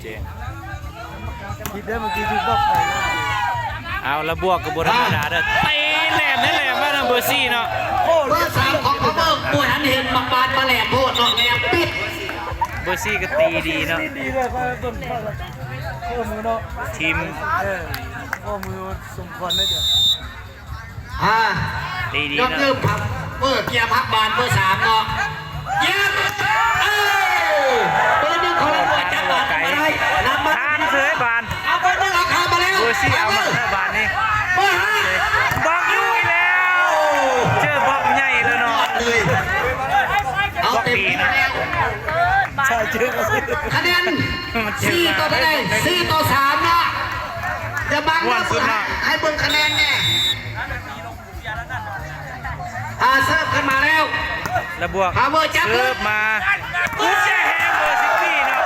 ເຈງ ຜິດເດ້ ເມື່ອກີ້ຖືກບລັອກໄປ. ເອົາລະບວກກໍບໍ່ທຳມະດາເດີ ຕີແຫຼມແທ້ແຫຼມມານຳເບີສີ່ເນາະ. ເບີສາມຂອງພາວເວີບໍ່ທັນເຫັນໝາກບານມາແຫຼມໂພດເນາະ ແຫຼມປິດ. ເບີສີ່ກໍຕີດີເນາະ ດີເລີຍ ເພິ່ນເພີ່ມມືເນາະ ທີມ ເອີ ເພີ່ມມືສົມຄວນເລີຍເດີ. ອ່າ ຕີດີເນາະ ຍອດເຍິ້ມພັບເບີ ກຽມຮັບບານເບີສາມເນາະ ກຽມ ເອີ ເບີໜຶ່ງຂອງລະບວກຈັບບານໄປໄດ້ ນຳມາ ຜ່ານເສີຍບານ ເອົາເບີໜຶ່ງເອົາຂ້າມມາແລ້ວ ເບີສີ່ເອົາມາແລ້ວບານນີ້ ເບີຫ້າ ບລັອກຢູ່ອີກແລ້ວ ເຈີບລັອກໃຫຍ່ແລ້ວເນາະ ຍອດເລີຍ ເອົາເຕັມທີ່ແລ້ວ ບລັອກດີເນາະ ຄະແນນສີ່ຕໍ່ເທົ່າໃດ ສີ່ຕໍ່ສາມເນາະ ຢ່າບັງເດີ ໃຫ້ເບິ່ງຄະແນນແດ່. ອາ ເສີບຂຶ້ນມາແລ້ວ ລະບວກ ພາວເວີຈັບ ເສີບມາ ອຸດແຈແຮງເບີສິບສີ່ເນາະ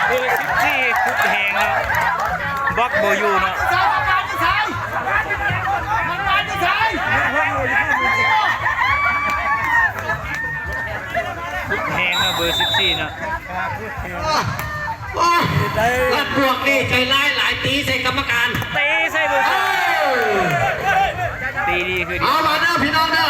ເບີສິບສີ່ ອຸດແຮງເນາະ ບລັອກບໍ່ຢູ່ເນາະ ອຸດແຮງເນາະ ເບີສິບສີ່ເນາະ. ໂອ້ຍ ລາດບວກນີ້ໃຈຮ້າຍຫຼາຍ ຕີໃສ່ກຳມະການ ຕີໃສ່ເບີ ເອີ ຕີດີຄື ເອົາລະເດີພີ່ນ້ອງເດີ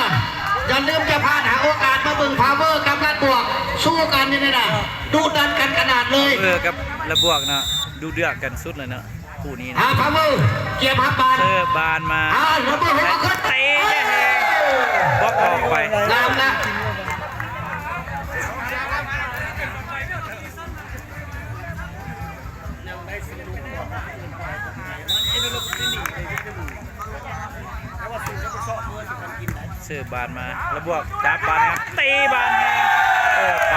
ຢ່າລືມຈະພາດຫາໂອກາດມາເບິ່ງພາວເວີກັບລາດບວກ ສູ້ກັນຢູ່ນີ້ນະ ດຸດັນກັນຂະໜາດເລີຍ ເອີ ກັບລາດບວກເນາະ ດຸເດືອດກັນສຸດເລີຍເນາະ ຄູ່ນີ້ນະ ຫາພາວເວີ ກຽມຮັບບານ ເສີບບານມາ ອ່າ ລະບວກໃຫ້ເຂົາຂຶ້ນ ຕີແຮງ ບລັອກອອກໄປ ງາມນະ. ເສີບບານມາ ລະບວກຈັບບານມາ ຕີບານແຮງ ອອກໄປ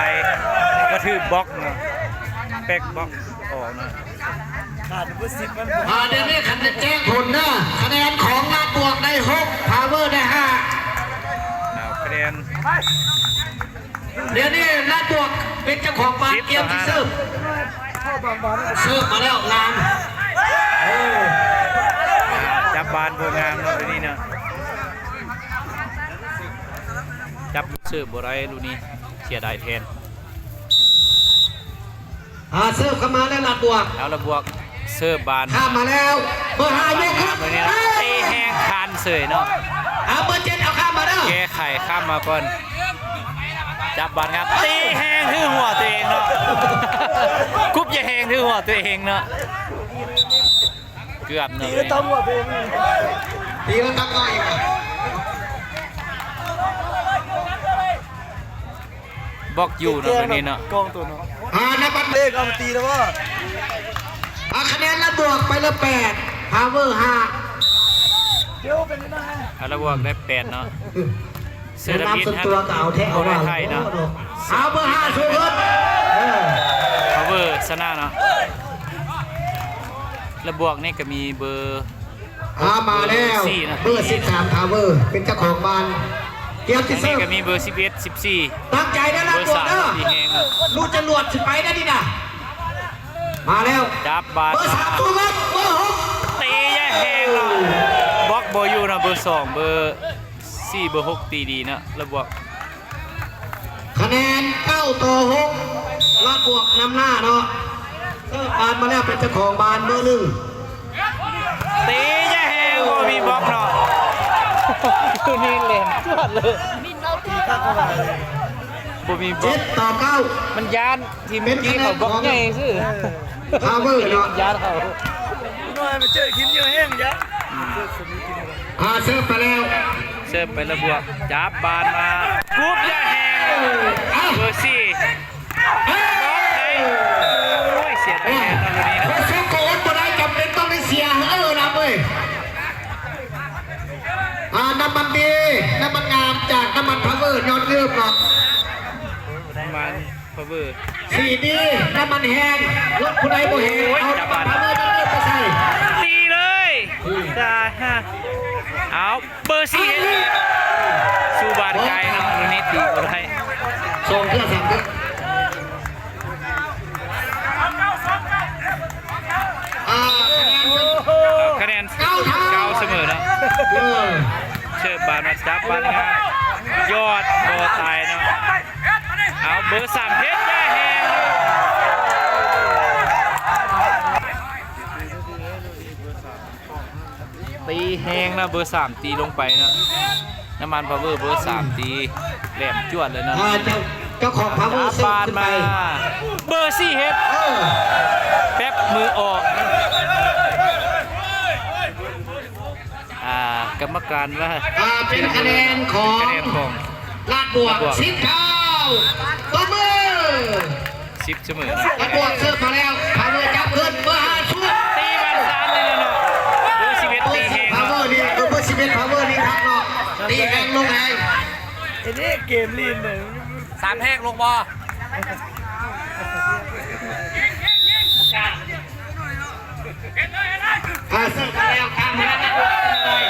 ມາຖືກບລັອກເນາະ ແປັກບລັອກອອກເນາະ ຂາດເບີສິບມັນ ອ່າ ດຽວນີ້ຄັນຈະແຈ້ງຜົນເດີ ຄະແນນຂອງລາດບວກໄດ້ຫົກ ພາວເວີໄດ້ຫ້າ ເອົາຄະແນນ ດຽວນີ້ລາດບວກເປັນເຈົ້າຂອງບານ ກຽມຊິເສີບ ເສີບມາແລ້ວລານ ເອີ ຈັບບານບໍ່ງາມເນາະ ດຽວນີ້ເນາະ ຈັບເສີບບໍ່ໄດ້ລູກນີ້ ເສຍດາຍແທນ. ອ່າ ເສີບເຂົ້າມາແລ້ວລາດບວກ ເອົາລາດບວກ ເສີບບານ ຂ້າມມາແລ້ວ ເບີຫ້າຍົກຂຶ້ນ ເຕີແຮງຄານເສີຍເນາະ ເອົາເບີເຈັດເອົາຂ້າມມາເດີ ແກ້ໄຂຂ້າມມາກ່ອນ ຈັບບານງາມ ຕີແຮງຖືຫົວຕົວເອງເນາະ ກຸບຢ່າແຮງຖືຫົວຕົວເອງເນາະ ເກືອບເນາະ ຕີແລ້ວຕຳຫົວຕົວເອງ ຕີແລ້ວຕຳໜ້ອຍ ບລັອກຢູ່ເນາະ ແບບນີ້ເນາະ ກອງໂຕເນາະ ອ່າ ນັບບັດເລກເອົາມາຕີແລ້ວບໍ່ ອ່າ ຄະແນນລະບວກໄປລະແປດ ພາວເວີຫ້າ ດຽວເປັນໄດ້ ອ່າ ລະບວກໄດ້ແປດເນາະ ເສືອດຳອິດຫັ້ນບໍ່ໄດ້ໄທເນາະ ເອົາເບີຫ້າສູ້ເບີ ເອີ ພາວເວີຊະນະເນາະ ລະບວກນີ້ກໍມີເບີ ອ່າ ມາແລ້ວ ເບີສີ່ນະ ເບີສິບສາມ ພາວເວີ ເປັນເຈົ້າຂອງບານ ກຽມຊິເສີບ ອັນນີ້ກໍມີເບີສິບເອັດ ສິບສີ່ ຕັ້ງໃຈເດີລະບວກເດີ ລູກຈະຫຼວດຊິໄປໄດ້ນີ້ນະ ມາແລ້ວ ຈັບບານ ເບີສາມ ໂທມັດ ເບີຫົກ ຕີຢ່າແຮງເນາະ ບລັອກບໍ່ຢູ່ເນາະ ເບີສອງ ເບີສີ່ ເບີຫົກ ຕີດີເນາະ ລະບວກ ຄະແນນເກົ້າຕໍ່ຫົກ ລາດບວກນຳໜ້າເນາະ ເສີບບານມາແລ້ວເປັນເຈົ້າຂອງບານເບີໜຶ່ງ ຕີຢ່າແຮງ ບໍ່ມີບລັອກເນາະ ຜູ້ນີ້ແຫຼມຈວດເລີຍ ບໍ່ມີບລັອກ ເຈັດຕໍ່ເກົ້າ ມັນຢ້ານ ທີມເມື່ອກີ້ເຂົາບລັອກໃຫຍ່ຊື່ ພາວເວີເນາະ ຢ້ານເຂົາ ນ້ອຍມາເຈີທີມເຢີແຮງຢາ ອ່າ ເສີບໄປແລ້ວ ເສີບໄປລະບວກ ຈັບບານມາ ກຸບຢ່າແຮງ ເບີສີ່ ບລັອກໄດ້ ໂອ້ຍ ເສຍດາຍແຮງເນາະ ລູກນີ້ເນາະ ໂອ້ຍ ໂຊກກໍອົດບໍ່ໄດ້ ຈຳເປັນຕ້ອງໄດ້ເສຍ ເອີ ນຳເວີຍ ອ່າ ນ້ຳມັນດີ ນ້ຳມັນງາມ ຈາກນ້ຳມັນພາວເວີ ຍອດເຍີ່ມເນາະ ນ້ຳມັນ ພາວເວີ ສີດີ ນ້ຳມັນແຮງ ລົດຜູ້ໃດບໍ່ແຮງ ເອົານ້ຳມັນພາວເວີໄປໃສ່ ຕີເລີຍ ຕາຍຫ່າ ເອົາ ເບີສີ່ ສູ້ບານກາຍເນາະ ລູກນີ້ຕີບໍ່ໄດ້ ສອງເທື່ອ ສາມເທື່ອ ອ່າ ຄະແນນ ຄະແນນ ເກົ້າເທົ່າ ເກົ້າສະເໝີເນາະ ເອີ ເສີບບານມາຈັບບານງາມ ຍອດບໍ່ຕາຍເນາະ ເອົາ ເບີສາມ ເຮັດຢ່າແຮງ ແຮງນະ ເບີສາມຕີລົງໄປເນາະ ນ້ຳມັນພາວເວີ ເບີສາມຕີ ແຫຼມຈວດເລີຍເນາະ ອ່າ ເຈົ້າ ເຈົ້າຂອງພາວເວີ ບານມາ ເບີສີ່ເຮັດ ເອີ ແປັບມືອອກ ອ່າ ກຳມະການວ່າ ອ່າ ເປັນຄະແນນຂອງ ເປັນຄະແນນຂອງ ລາດບວກ ລາດບວກ ສິບເທົ່າ ຕົບມື ສິບສະເໝີ ລາດບວກເສີບມາແລ້ວ ພາວເວີຈັບຂຶ້ນ ເບີຫ້າຊຸດ ຕີບານສາມນີ້ເນາະ ເບີສິບເອັດຕີແຮງ ພາວເວີນີ້ ເອີ ເບີສິບເອັດພາວເວີນີ້ຄັກເນາະ ຕີແຮງລົງແຮງ ອັນນີ້ເກມລີນເລີຍ ສາມແຮງລົງບໍ່? ພາເສີບມາແລ້ວ ຂ້າມມາແລ້ວ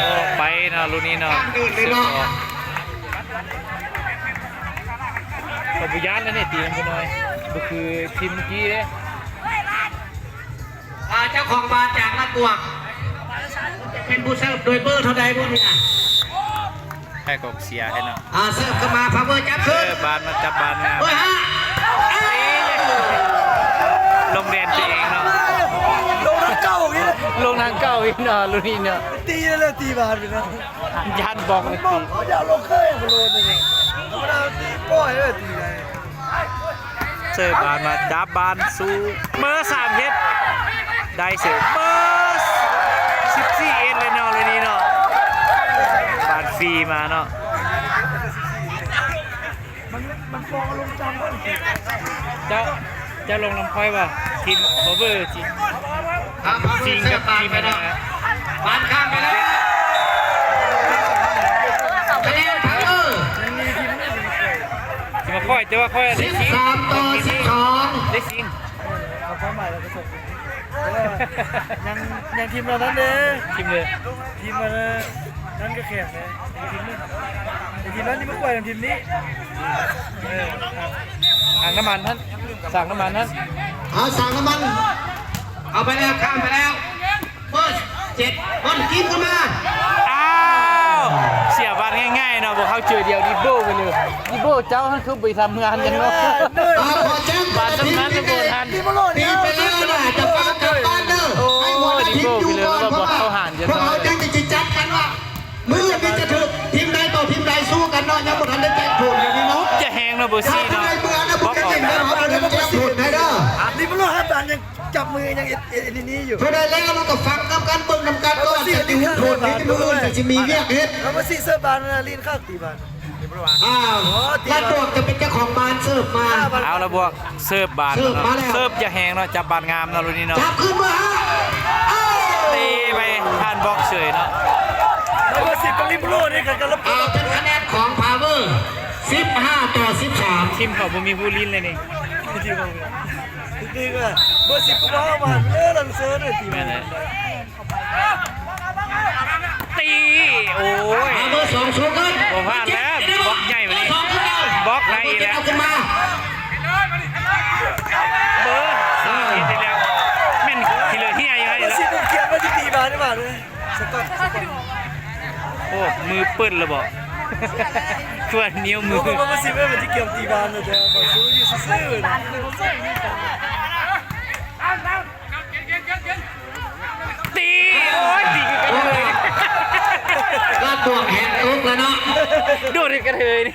ອອກໄປເນາະ ລູກນີ້ເນາະ ຂ້າມເດີນເລີຍເນາະ ເຂົາບໍ່ຢ້ານແລ້ວນີ້ ຕີນຳບໍ່ນ້ອຍ ບໍ່ຄືທີມເມື່ອກີ້ເດ້ ອ່າ ເຈົ້າຂອງບານຈາກລາດບວກ ເປັນຜູ້ເສີບໂດຍເບີເທົ່າໃດບຸນີ້ນະ? ໃຫ້ກອງເຊຍໃຫ້ເນາະ ອ່າ ເສີບເຂົ້າມາ ພາວເວີຈັບຄືນ ເອີ ບານມາຈັບບານງາມ ເບີຫ້າ ລົງແດນຕົວເອງເນາະ ລົງທາງເກົ່າອີກ ລົງທາງເກົ່າອີກເນາະ ລຸ້ນນີ້ເນາະ ຕີແລ້ວ ຕີບານໄປເນາະ ຢ້ານບອກ ບອກເຂົາຢາກລົງເຄີຍບໍ່ໂລດນີ້ ທຳມະດາຕີປ່ອຍເອີ ຕີໄດ້ ເສີບບານມາຈັບບານສູ່ ເບີສາມເຮັດ ໄດ້ເສີບ ເບີສິບສີ່ເອັດເລີຍເນາະ ເລີຍນີ້ເນາະ ບານຟຣີມາເນາະ ມັນ ມັນຟອງອາລົມຈຳ ເຈົ້າ ເຈົ້າລົງນຳຂ້ອຍບໍ່? ທີມໂຄເວີ ທີມ ອ່າ ຊິງກັບທີມ ບານຂ້າມໄປແລ້ວ ຄະແນນພາວເວີ ຊິມາຂ້ອຍ ແຕ່ວ່າຂ້ອຍໄດ້ຊິງ ສິບສາມຕໍ່ສິບສອງ ໄດ້ຊິງ ເອົາຄວາມໝາຍແລ້ວກໍສົ່ງ ຍັງ ຍັງທີມເຫຼົ່ານັ້ນເດ້ ທີມເດີ ທີມເຫຼົ່ານັ້ນກໍແຂງເດ້ ທີມນັ້ນ ທີມນັ້ນທີ່ມາກວດທີມນີ້ ເອີ ຖັງນ້ຳມັນຫັ້ນ ຖັງນ້ຳມັນຫັ້ນ ເອົາຖັງນ້ຳມັນ ເອົາໄປແລ້ວ ຂ້າມໄປແລ້ວ ເບີເຈັດ ບອນກິນເຂົ້າມາ ອ້າວ ເສຍບານງ່າຍໆເນາະ ພວກເຮົາເຈີດຽວ ດິບເບິ້ນໄປເລີຍ ດິບເບິ້ນເຈົ້າຫັ້ນຄືບໍ່ໄປທຳງານຫຍັງເນາະ ເອົາ ຂໍແຈ້ງ ບານສຳຄັນລະບໍ່ທັນ ຕີໄປແລ້ວນະ ຈະປາກັບບ້ານເດີ ໂອ້ ໃຫ້ຫົວໜ້າທີມຢູ່ກ່ອນ ເພາະວ່າພວກເຮົາຈັ່ງຊິຈັດກັນວ່າ ມື້ນີ້ຈະຖືກທີມໃດຕໍ່ທີມໃດສູ້ກັນເນາະ ຍັງບໍ່ທັນໄດ້ແຈ້ງຜົນຢູ່ນີ້ເນາະ ຈະແຮງເນາະ ເບີສີ່ເນາະ ບອກອອກ ເຮົາບໍ່ທັນໄດ້ແຈ້ງຜົນໃຫ້ເດີ ລິບເບີໂລຮັບບານຍັງຈັບມືຍັງເຮັດ ເຮັດອັນນີ້ຢູ່ ຜູ້ໃດແລ້ວເຮົາກໍຟັງນຳກັນ ເບິ່ງນຳກັນກ່ອນ ຈະຕິຫຸ້ນໂທດນີ້ມື້ອື່ນກໍຊິມີວຽກເຮັດ ເອົາມາຊິເສີບບານນະ ລີນຄັກຕີບານ ອ້າວ ລາດບວກຈະເປັນເຈົ້າຂອງບານເສີບມາ ເອົາລະບວກ ເສີບບານເນາະ ເສີບມາແລ້ວ ເສີບຢ່າແຮງເນາະ ຈັບບານງາມເນາະ ລຸ້ນນີ້ເນາະ ຈັບຂຶ້ນມາ ເອີ ຕີໄປຜ່ານບລັອກເສຍເນາະ ເບີສິບກັບລິບເບີໂລນີ້ກັນກັນລະ ອ່າ ເປັນຄະແນນຂອງພາວເວີ ສິບຫ້າຕໍ່ສິບສາມ ທີມເຂົາບໍ່ມີຜູ້ຫຼິ້ນເລີຍນີ້ ທີມເຂົາ ຄືວ່າເບີສິບກໍວ່າເອີ ຫຼັງເຊີເດີ ແມ່ນແຫຼະ ຕີ ໂອ້ຍ ມາເບີສອງສູງຂຶ້ນ ບໍ່ພາດແລ້ວ ບລັອກໃຫຍ່ບາດນີ້ ບລັອກໃນອີກແລ້ວ ເອົາຂຶ້ນມາ ເບີສາມເຮັດໄດ້ແລ້ວ ແມ່ນຂີ້ເຫຼືອເຫ່ຍຢູ່ຫັ້ນ ຊິບໍ່ກຽມວ່າຊິຕີບານໄດ້ບາດເລີຍ ສະກອດ ສະກອດ ໂອ້ ມືປຶ້ນລະບໍ ເພື່ອນນິ້ວມື ບໍ່ ບໍ່ ບໍ່ຊິເບິ່ງວ່າຊິກຽມຕີບານເລີຍ ແຕ່ວ່າຂໍສູ້ຢູ່ຊື່ໆ ຕີ ໂອ້ຍ ຕີຄືກັນເລີຍ ກະຕົວະແຮງຕົກແລ້ວເນາະ ໂດດໃຫ້ກະເທີຍນີ້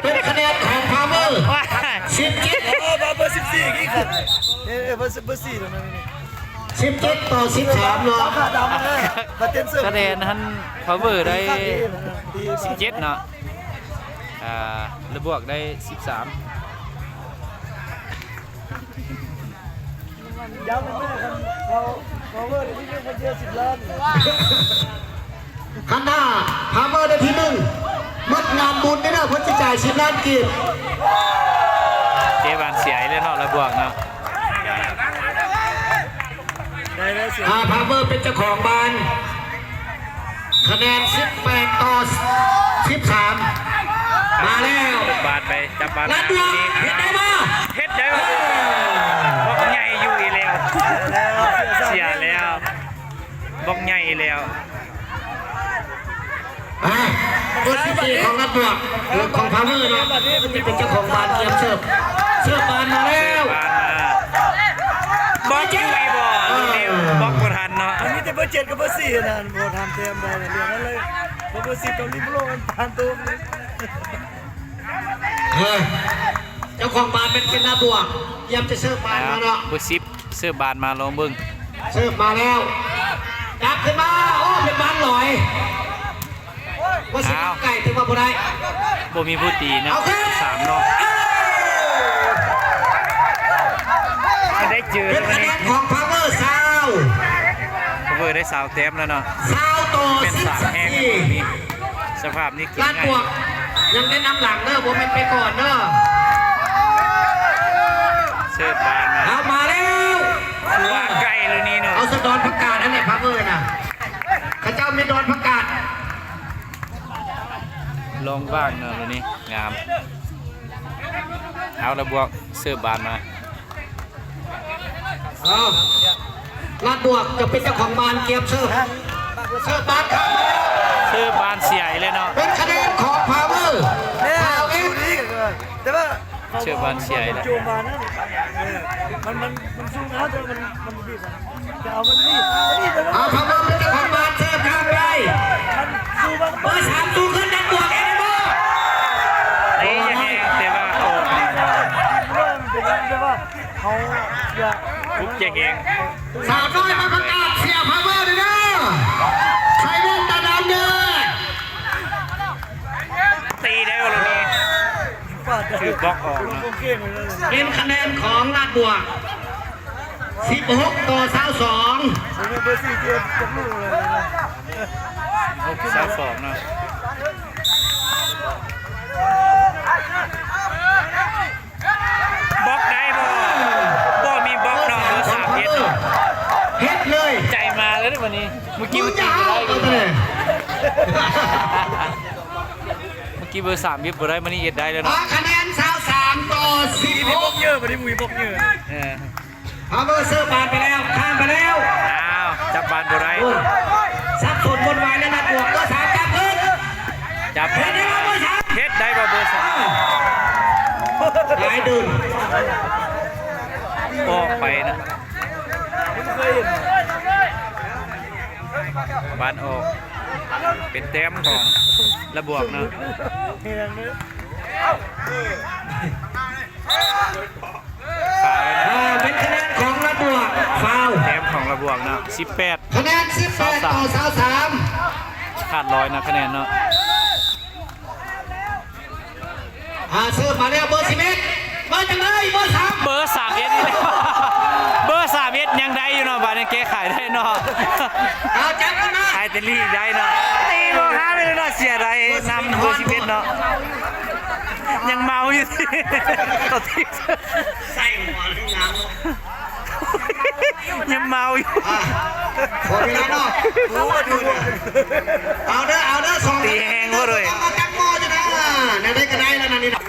ເປັນຄະແນນຂອງພາວເວີ ສິບເຈັດ ເອີ ພາວເວີສິບສີ່ອີກຄັບ ເອີ ເອີ ເບີສິບສີ່ແລ້ວນະ ສິບເຈັດຕໍ່ສິບສາມເນາະ ຂາດຳນະ ມາເຕັ້ນເສີມ ຄະແນນຫັ້ນ ພາວເວີໄດ້ສິບເຈັດເນາະ ອ່າ ລະບວກໄດ້ສິບສາມ ຢ້ຳເດີ ຄັນເຂົາ ພາວເວີໄດ້ທີ່ໜຶ່ງ ເພິ່ນເສຍສິບລ້ານ ຄັນຖ້າພາວເວີໄດ້ທີ່ໜຶ່ງ ໝົດງານບຸນເດີ ເພິ່ນຊິຈ່າຍສິບລ້ານກີບ ເຈບານເສຍອີກແລ້ວເນາະ ລະບວກເນາະ ໄດ້ແລ້ວເສຍ ອ່າ ພາວເວີເປັນເຈົ້າຂອງບານ ຄະແນນສິບແປດຕໍ່ສິບສາມ ມາແລ້ວ ບານໄປ ຈັບບານ ລາດບວກ ເຮັດໄດ້ບໍ່? ເຮັດໄດ້ບໍ່? ເອີ ບລັອກໃຫຍ່ຢູ່ອີກແລ້ວ ເສຍແລ້ວ ບລັອກໃຫຍ່ອີກແລ້ວ ອ່າ ເບີສິບສີ່ຂອງລາດບວກ ຂອງພາວເວີເນາະ ເປັນເຈົ້າຂອງບານ ກຽມເສີບ ເສີບບານມາແລ້ວ ບລັອກຢູ່ອີກບໍ່? ເອີ ບລັອກບໍ່ທັນເນາະ ມັນມີແຕ່ ເບີເຈັດກັບເບີສີ່ນັ້ນ ບໍ່ທັນແຕ້ມໄດ້ເລື່ອງນັ້ນເລີຍ. ເບີສິບກັບລິເວີໂລມັນຜ່ານໂຕ. ເອີ ເຈົ້າຂອງບານແມ່ນເປັນລາດບວກ ຢ້ຽມຈະເສີບບານມາເນາະ. ເບີສິບເສີບບານມາ ລອງເບິ່ງ ເສີບມາແລ້ວ ຈັບຂຶ້ນມາ. ໂອ້ ເປັນບານຫຼອຍ. ບໍ່ຊິໄກ ຖືວ່າບໍ່ໄດ້ ບໍ່ມີຜູ້ຕີນະ. ເອົາຄືນ ສາມເນາະ. ເອີ ໄດ້ເຈີ ເປັນຄະແນນຂອງພາວເວີ ຊາວ ພາວເວີໄດ້ຊາວແຕ້ມແລ້ວເນາະ. ຊາວຕໍ່ ແມ່ນສາມແຮງ ສິບສີ່ ແມ່ນບໍ່ມີ. ສະພາບນີ້ເກັ່ງ ລາດບວກຍັງໄດ້ນຳຫຼັງເດີ ບໍ່ແມ່ນໄປກ່ອນເດີ. ເສີບບານມາ ເອົາມາແລ້ວ ວາງໄກແລ້ວນີ້ເນາະ. ເອົາສະດອນຜັກກາດຫັ້ນແຫຼະ ພາວເວີນະ ເຂົາເຈົ້າມີດອນຜັກກາດ. ລອງວາງເນາະ ລະນີ້ງາມ. ເອົາລະບວກ ເສີບບານມາ. ເອົາ ລາດບວກຈະເປັນເຈົ້າຂອງບານ ກຽມເສີບ ເສີບບານເຂົ້າມາ ເສີບບານເສຍອີກແລ້ວເນາະ. ເປັນຄະແນນຂອງພາວເວີ ແມ່ນ ພາວເວີ ແຕ່ວ່າ ເສີບບານເສຍອີກແລ້ວ. ໂຈມບານນັ້ນ ເອີ ມັນ ມັນ ມັນສູ້ນະ ແຕ່ວ່າມັນ ມັນ ເອົາ ພາວເວີເປັນເຈົ້າຂອງບານ ເສີບຂ້າມໄປ ເບີສາມ ສູ້ຂຶ້ນ ລາດບວກ ເອເດໂບ ເຕະແຮງ ແຕ່ວ່າອອກ ມັນເປັນແບບວ່າເຮົາຢາກ ປຸບຈະແຮງ. ສາວນ້ອຍມາປະກາດເຊຍພາວເວີເດີ ໃສ່ແວ່ນຕາດຳເດີ. ຕີໄດ້ບໍ່ລູກນີ້? ຖືບລັອກອອກເນາະ. ເປັນຄະແນນຂອງລາດບວກ ສິບຫົກຕໍ່ຊາວສອງ ເບີສີ່ ເຈັບ ເຈັບລູກເລີຍ ສິບຫົກຕໍ່ຊາວສອງເນາະ. ບລັອກໄດ້ບໍ່? ບໍ່ມີບລັອກເນາະ ເບີສາມເຮັດເນາະ. ເຮັດເລີຍ ໃຈມາແລ້ວເດ້ບັດນີ້. ເມື່ອກີ້ ເມື່ອກີ້ບໍ່ໄດ້ ເມື່ອກີ້ເບີສາມເຮັດບໍ່ໄດ້ ມື້ນີ້ເຮັດໄດ້ແລ້ວເນາະ. ຄະແນນຊາວສາມຕໍ່ສິບຫົກ ມີບລັອກເຢີ ບັດນີ້ມີບລັອກເຢີ. ເອີ ພາວເວີເສີບບານໄປແລ້ວ ຂ້າມໄປແລ້ວ. ອ້າວ ຈັບບານບໍ່ໄດ້ ໂອ້ຍ ສັບສົນວຸ່ນວາຍໃນນັດບວກ. ເບີສາມຈັບຄືນ ຈັບ ເຮັດໄດ້ບໍ່ເບີສາມ? ເຮັດໄດ້ບໍ່ເບີສາມ? ຫຼາຍເດີນ ອອກໄປນະ. ບານອອກ ເປັນແຕ້ມຂອງລາດບວກເນາະ. ຟາວເນາະ ເປັນຄະແນນຂອງລາດບວກ ຟາວ ແຕ້ມຂອງລາດບວກເນາະ. ສິບແປດ ຄະແນນສິບແປດຕໍ່ຊາວສາມ ຂາດຮ້ອຍນະຄະແນນເນາະ. ອາ ເສີບມາແລ້ວ ເບີສິບເອັດ ມາຈັ່ງໃດ ເບີສາມ ເບີສາມເອັດ ເບີສາມເອັດຍັງໄດ້ຢູ່ເນາະ. ບາດນີ້ແກ້ໄຂໄດ້ເນາະ. ເອົາຈັບຂຶ້ນມາ ໄຄເຕລີໄດ້ເນາະ. ຕີບໍ່ຂ້າມເລີຍເນາະ ເສຍດາຍນຳເບີສິບເອັດເນາະ. ຍັງເມົາຢູ່ຕິ ໃສ່ຫົວເລີຍນະ. ຍັງເມົາຢູ່ ອ່ະ ໝົດເວລາເນາະ. ເອົາເດີ ເອົາເດີ ສອງ ຕີແຮງບໍ່ດ້ວຍ. ແນວໃດກໍໄດ້ແລ້ວນະນີ້ນະ.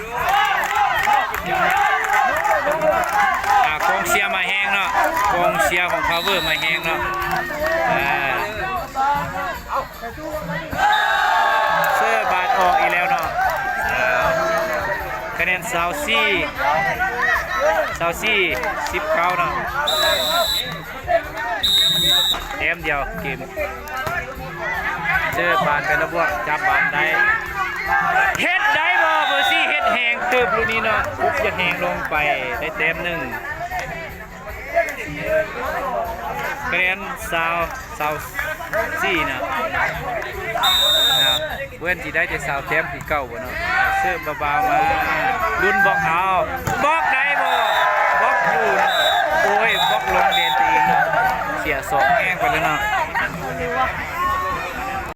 ອ່າ ກອງເຊຍມາແຮງເນາະ ກອງເຊຍຂອງພາວເວີມາແຮງເນາະ. ອ່າ ເສີບບານອອກອີກແລ້ວເນາະ. ອ່າ ຄະແນນຊາວສີ່ ຊາວສີ່ ສິບເກົ້າເນາະ. ແຕ້ມດຽວເກມ ເຈີບານໄປລະບວກ ຈັບບານໄດ້ ເຮັດໄດ້ບໍ່? ເບີສີ່ເຮັດແຮງເຕີບລູກນີ້ເນາະ ປຸບຢາກແຮງລົງໄປ ໄດ້ແຕ້ມໜຶ່ງ ຄະແນນຊາວ ຊາວສີ່ນະ. ເພິ່ນຊິໄດ້ແຕ່ຊາວແຕ້ມຄືເກົ່າບໍ່ເນາະ? ເສີບເບົາໆມາ ລຸ້ນບລັອກເອົາ ບລັອກໄດ້ບໍ່? ບລັອກຢູ່ ໂອ້ຍ ບລັອກລົງແດນຕົວເອງເນາະ ເສຍສອງແຮງໄປແລ້ວເນາະ.